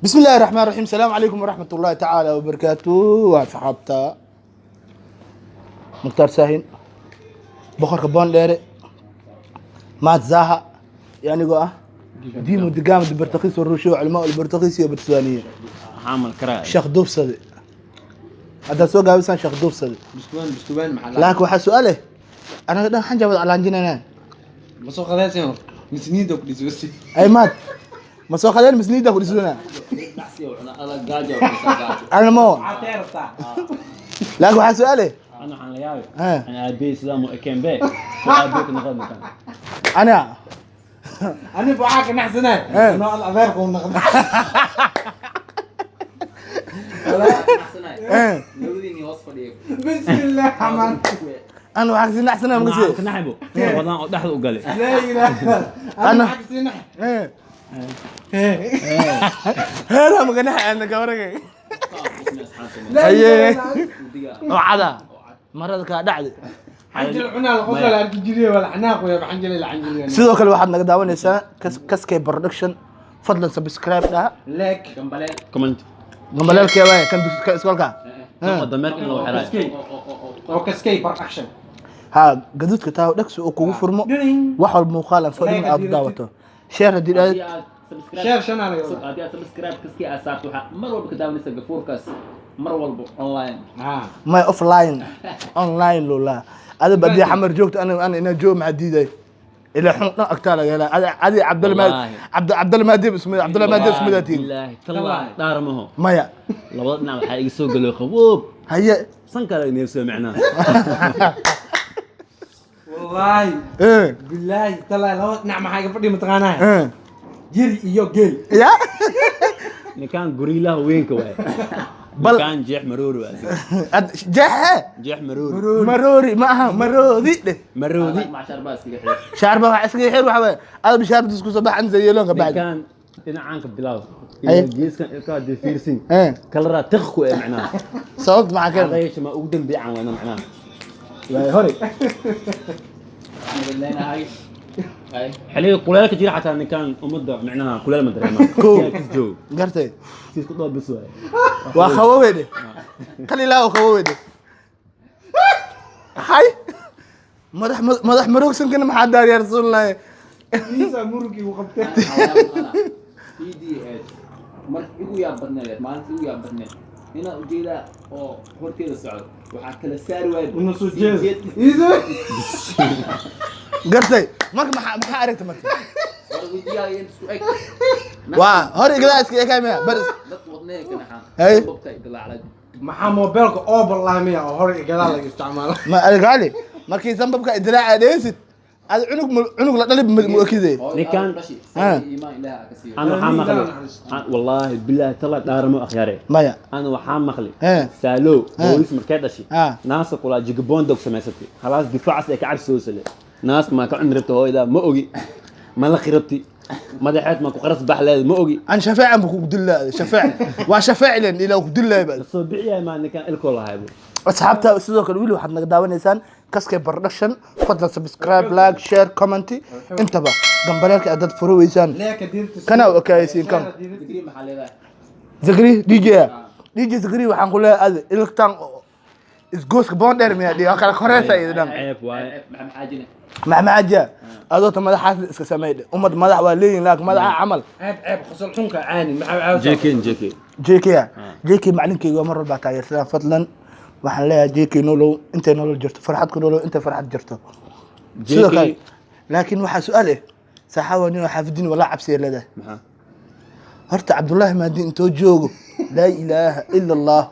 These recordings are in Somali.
بسم الله الرحمن الرحيم. السلام عليكم ورحمة الله تعالى وبركاته. وأصحابتا مختار ساهين، boqorka Boondheere, Maad Zaha iyo anigoo ah Diimo Digaama Bartakiis Warusho, culamaa albartakiis iyo Bartusaaniye. Xamal karaa. Sheekh Duubsade haddaad soo gaabisaan, Sheekh Duubsade. Bustuwaan, bustuwaan maxaa? Laakiin waxaa su-aal eh, anaga dhan xanjabad calaanjinanaa. Ma soo qadaysan horta misniinta ku dhiswasi? Ay maad ma soo qadeen misniida ku dhisuna ana mo. Laakiin waxaa su-aal eh. Ana waxaan la yaabay Eh. ana aabey sidaa mu ekeen be soo aabey ka noqon makan. Ana Ani waxaa ka naxsanaa Eh. anoo al adeerka u noqda. Eh. Bismillah raxmaan. Ana waxaa kasii naxsanaa ana makasi. waxaan ka naxaybo wadaan oo dhexda u galay. Laa ilaaha. Ana- ana waxaa kasii nax. Heedaa maganaxa ana gabaragay. Laa Haye. ilaaha. Oo cada marada kaa dhacday. Xanjil cunaa la qosla la arki jiray wala xanaaq weya xanjil la xanjil. Sidoo kale waxaad naga daawanaysaa Kaskay Production. Fadlan subscribe dhaha. Like. Comment. Gambaleelkee waay kan ka iskoolka. Nooca dameerka in lagu xiraayo. Oo Kaskay Production. Ha gaduudka taa dhagsi oo kugu furmo wax walba muuqaal aan soo dhigin aad u daawato. Share haddii aad Share shanaa laga wadaa. Haddii aad subscribe kaskii aad saarto, waxaa mar walba ka daawanaysa gafuurkaas mar walba online. Ha. My offline online loola ada badii xamar joogto, ana inaa joog maxaa diiday? Ilaa xun dhan agtaa laga helaa. Adi Cabdalla. Wallaahi. Cabdalla maadiib ismu Cabdalla maadiib ismu daatiin. Bilaahi tallaahi dhaarmaho. Maya. Labada dhinac waxaa iga soo galo qaboob. Haye. San kale neefsoo macnaha. Wallaahi. Eh. Bilaahi talaahi, laba dhinac maxaa iga fadhiya mataqaanaa? Eh. Jiri iyo geel. Ya. Ninkaan guriilaha weynka waay. Ninkaan jeex maroori waay. Ad jeexe. Jeex maroori. Maroori ma aha, maroodi dheh. Maroodi. Macshar baa iskaga xir. Shaarba waxa iskaga xir waxa waaye adab shaarba isku soo bax anza yeeloon ka bacdi. Ninkaan dhinacaanka bilaab. Haye. Geeskan ilkaa dee fiirsin. Eh. Kalaraa tiq ku ee macnaha. Sababta maxaa keenay? Cadayasha ma ugu dambeeyaan wayna macnaha. Waay hore. Waxaan idin leenahay ay Xilliga kuleelka jira xataa ninkaan ummadda macnaha kuleel ma dareemaa. Kow. Kis joog. Gartay. Kiis ku dhoo bis waay. Waa qabowey dheh, qalilaa oo qabowey dheh. Hay madax madax maroogsankana maxaa daar yaa rasuulullaahi? Iisa murugii uu qabtay. EDH marka igu yaab badneed, maalinta igu yaab badneed inaan ujeedaa oo horteeda socdo waxaa kala saari waaya. Una soo jeed iisa. Gartay. Marka maxaa aragta marka? War wejigaaga inta isku eg. Waa hor igadaa iska ekay maya bar. Dadka wadneega ka naxaan. Hey. Bobta dilaaclad. Maxaa moobeelka oo ballaamiya oo hore iyo gadaal laga isticmaalo? Ma adgaali markii sanbabka idilaaca dheysid ad cunug cunug la dhalib ma okide. Ninkaan- Ah. Iimaan Ilaah ka siiyo. Ana waxaa maqlay wallaahi bilaahi tallaahi dhaaramo akhyaare. Maya. Ana waxaa maqlay Eh. saalo Eh. hooyis markay dhashay Ah. naasa kulaa jigaboonda ku samaysatay khalaas difaacas ay ka cabsoosale naas maa ka cuni rabta hooyada ma ogi, ma la qirabti madaxeed ma ku qaras baxleed ma ogi. An shafaacan bu kugu dillaa shafaac waa shafaacilen ilaa ku dillaay ba. Soo bixiyaa maa ninkaan ilkoo lahaybo. Asxaabta, sidoo kale wili waxaad naga daawanaysaan Kaskay Production. Fadlan subscribe, like, share, comment, intaba gambaleelka aad dad furo weysaan. Leeka diirta. Kana u ekaysiin kan. Digrii maxaa leedahay? Zakri DJ, DJ Zakri, waxaan ku leeyahay adi ilkaan isgooska Boondheer miyaa dhihi waa kala koreysa iyo dhan. Ceeb waaye. Maxaa maxaajine? Maxmacaja adoota madaxaas iska sameydhe. Ummad madax waa leeyihin laakiin madaxa camal. Ceeb ceeb qosol xunka caani maxaa? Jeken jeke. JK JK macalinkeyga waa mar walbaa taageersadaan. Fadlan waxaan leeyahay JK nolow intay nolol jirto, farxad ku nolow intay farxad jirto. Sidoo kale laakiin waxaa su-aal eh, saxaawa nin oo xaafidin walaa cabsiya leedahay. Maxaa? Horta Cabdullaahi Maadi intoo joogo, laa ilaaha ila Allah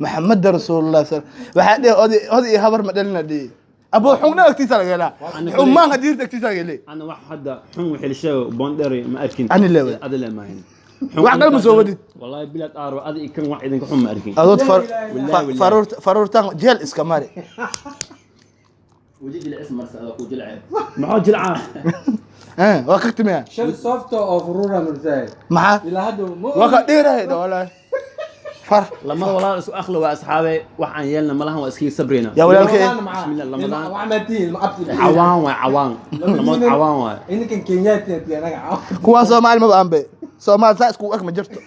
Maxameda rasuulullah waxaa dhihi oday oday iyo habar ma dhalina dhihi aboo xugna agtiisa laga helaa xumaanka diirta agtiisa laga helay. Ana wax hadda xun wixii la sheego Boondheeri ma arkin. Ani leewahay. Adi le maahin. Wax kale ma soo wadid. Wallahi bilaad aaro adi kan wax idinka xun ma arkin. Adood Wallaahi, wallaahi. Faruurtan jeel iska mari. Weji jilcis marsa adoo ku jilceen. Maxaa jilcaa? Eh, waa ka timiya. Shal soft oo furuura mursaay. Maxaa? Ilaa hadda ma waa ka dheerahay wallaahi far. Lama walaal isku akhli waa asxaabe, wax aan yeelna malahan, waa iskaga sabrayna. Yaa walaalkay. Bismillah, Ramadaan. Wax ma tihiin ma abti. Cawaan waay, cawaan lamood cawaan waay. Ininkan Kenyaati ati anaga cawaan. Kuwaa Soomaali maba aanbe Soomaali saa isku eg ma jirto.